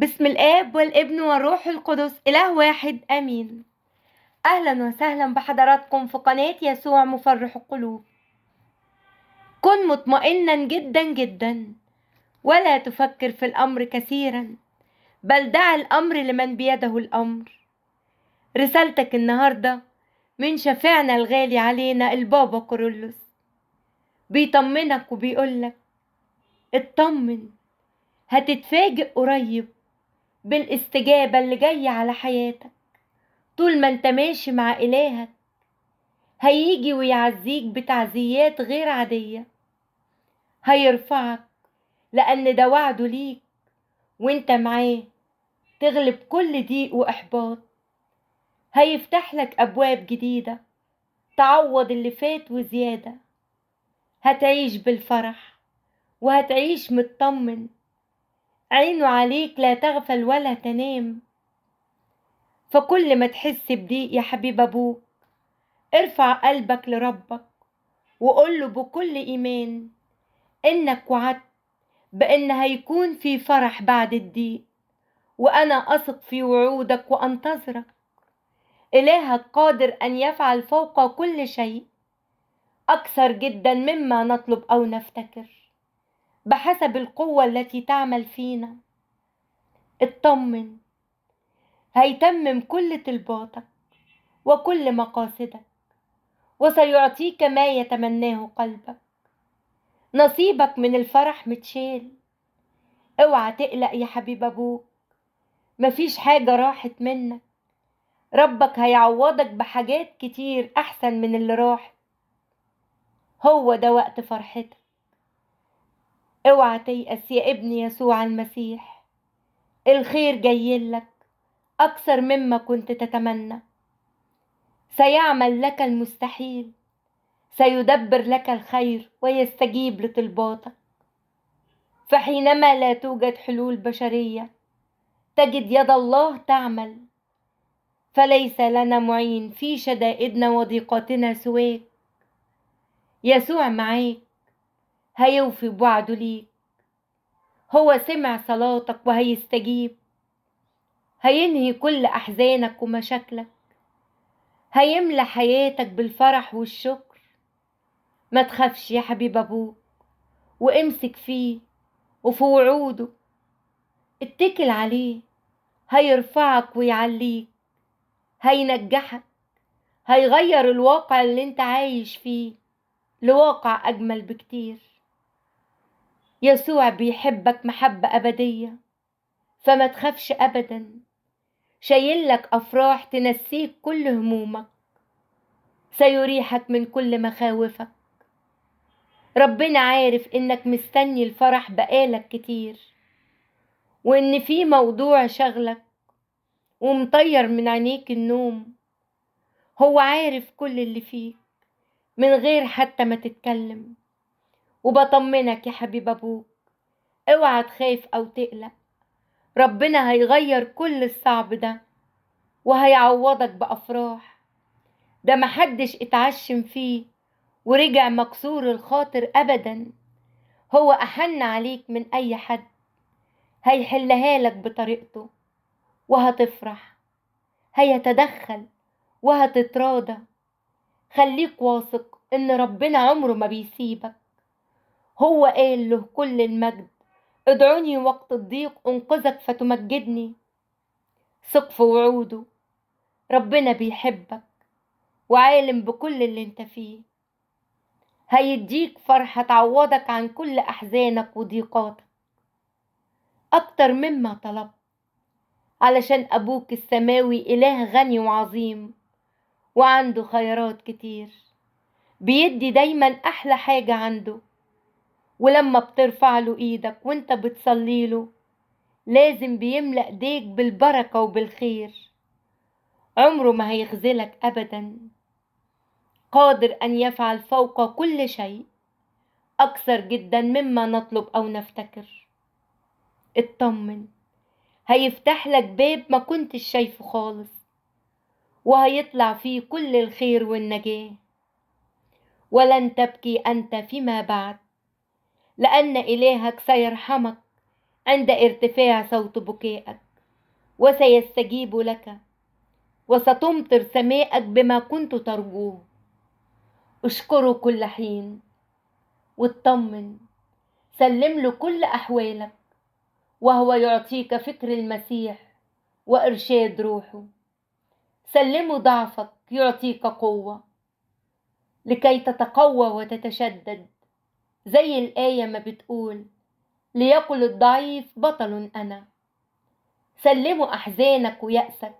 باسم الآب والابن والروح القدس إله واحد آمين. أهلا وسهلا بحضراتكم في قناة يسوع مفرح القلوب. كن مطمئنا جدا جدا ولا تفكر في الأمر كثيرا، بل دع الأمر لمن بيده الأمر. رسالتك النهاردة من شفيعنا الغالي علينا البابا كورولوس، بيطمنك وبيقولك اطمن، هتتفاجئ قريب بالاستجابة اللي جاية على حياتك. طول ما انت ماشي مع إلهك هيجي ويعزيك بتعزيات غير عادية، هيرفعك لأن ده وعده ليك، وانت معاه تغلب كل ضيق وإحباط. هيفتح لك أبواب جديدة تعوض اللي فات وزيادة. هتعيش بالفرح وهتعيش مطمن، عينه عليك لا تغفل ولا تنام. فكل ما تحس بضيق يا حبيب أبوك ارفع قلبك لربك وقوله بكل إيمان إنك وعدت بإن هيكون في فرح بعد الضيق، وأنا أثق في وعودك وأنتظرك. إلهك قادر أن يفعل فوق كل شيء أكثر جدا مما نطلب أو نفتكر، بحسب القوة التي تعمل فينا. اطمن، هيتمم كل طلباتك وكل مقاصدك، وسيعطيك ما يتمناه قلبك. نصيبك من الفرح متشال. اوعى تقلق يا حبيب ابوك، مفيش حاجة راحت منك. ربك هيعوضك بحاجات كتير احسن من اللي راحت. هو ده وقت فرحتك. اوعى تيأس يا ابن يسوع المسيح، الخير جايلك أكثر مما كنت تتمنى. سيعمل لك المستحيل، سيدبر لك الخير ويستجيب لطلباتك. فحينما لا توجد حلول بشرية تجد يد الله تعمل. فليس لنا معين في شدائدنا وضيقاتنا سواك. يسوع معاك، هيوفي بوعده ليك. هو سمع صلاتك وهيستجيب، هينهي كل أحزانك ومشاكلك، هيملى حياتك بالفرح والشكر. ما تخافش يا حبيب أبوك، وامسك فيه وفي وعوده، اتكل عليه، هيرفعك ويعليك، هينجحك، هيغير الواقع اللي انت عايش فيه لواقع أجمل بكتير. يسوع بيحبك محبة أبدية، فما تخافش أبدا. شايلك أفراح تنسيك كل همومك، سيريحك من كل مخاوفك. ربنا عارف إنك مستني الفرح بقالك كتير، وإن في موضوع شغلك ومطير من عينيك النوم. هو عارف كل اللي فيك من غير حتى ما تتكلم. وبطمنك يا حبيب أبوك، اوعى تخاف أو تقلق. ربنا هيغير كل الصعب ده وهيعوضك بأفراح. ده محدش اتعشم فيه ورجع مكسور الخاطر أبدا. هو أحن عليك من أي حد، هيحلها لك بطريقته وهتفرح، هيتدخل وهتتراضى. خليك واثق إن ربنا عمره ما بيسيبك. هو قال له كل المجد، ادعوني وقت الضيق انقذك فتمجدني. ثق في وعوده، ربنا بيحبك وعالم بكل اللي انت فيه. هيديك فرحة تعوضك عن كل أحزانك وضيقاتك أكتر مما طلبت، علشان أبوك السماوي إله غني وعظيم وعنده خيرات كتير، بيدي دايما أحلى حاجة عنده. ولما بترفع له ايدك وانت بتصلي له لازم بيملأ ايديك بالبركة وبالخير. عمره ما هيخذلك أبدا. قادر أن يفعل فوق كل شيء أكثر جدا مما نطلب أو نفتكر. اطمن، هيفتح لك باب ما كنتش شايفه خالص، وهيطلع فيه كل الخير والنجاة. ولن تبكي أنت فيما بعد، لأن إلهك سيرحمك عند ارتفاع صوت بكائك، وسيستجيب لك، وستمطر سماءك بما كنت ترجوه. اشكره كل حين واطمن، سلم له كل أحوالك، وهو يعطيك فكر المسيح وإرشاد روحه. سلمه ضعفك يعطيك قوة لكي تتقوى وتتشدد، زي الآية ما بتقول ليقل الضعيف بطل أنا. سلمه أحزانك ويأسك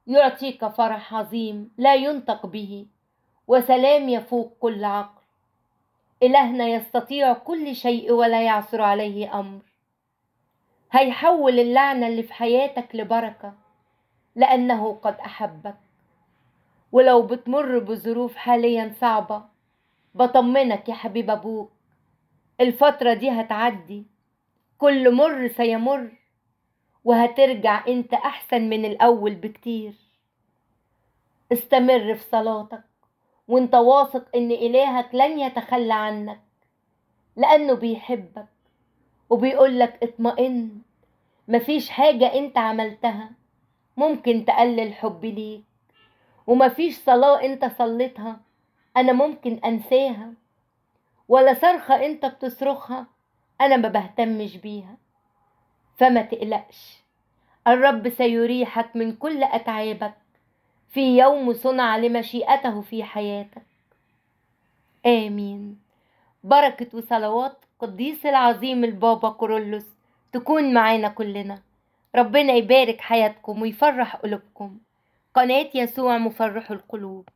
يعطيك فرح عظيم لا ينطق به، وسلام يفوق كل عقل. إلهنا يستطيع كل شيء ولا يعثر عليه أمر. هيحول اللعنة اللي في حياتك لبركة لأنه قد أحبك. ولو بتمر بظروف حاليا صعبة، بطمنك يا حبيب أبوك، الفترة دي هتعدي، كل مر سيمر، وهترجع انت أحسن من الأول بكتير. استمر في صلاتك وانت واثق ان إلهك لن يتخلى عنك، لأنه بيحبك وبيقولك اطمئن، مفيش حاجة انت عملتها ممكن تقلل حبي ليك، ومفيش صلاة انت صليتها انا ممكن انساها، ولا صرخة انت بتصرخها انا ما بهتمش بيها. فما تقلقش، الرب سيريحك من كل أتعابك في يوم صنع لمشيئته في حياتك. آمين. بركة وصلوات قديس العظيم البابا كورولوس تكون معانا كلنا. ربنا يبارك حياتكم ويفرح قلوبكم. قناة يسوع مفرح القلوب.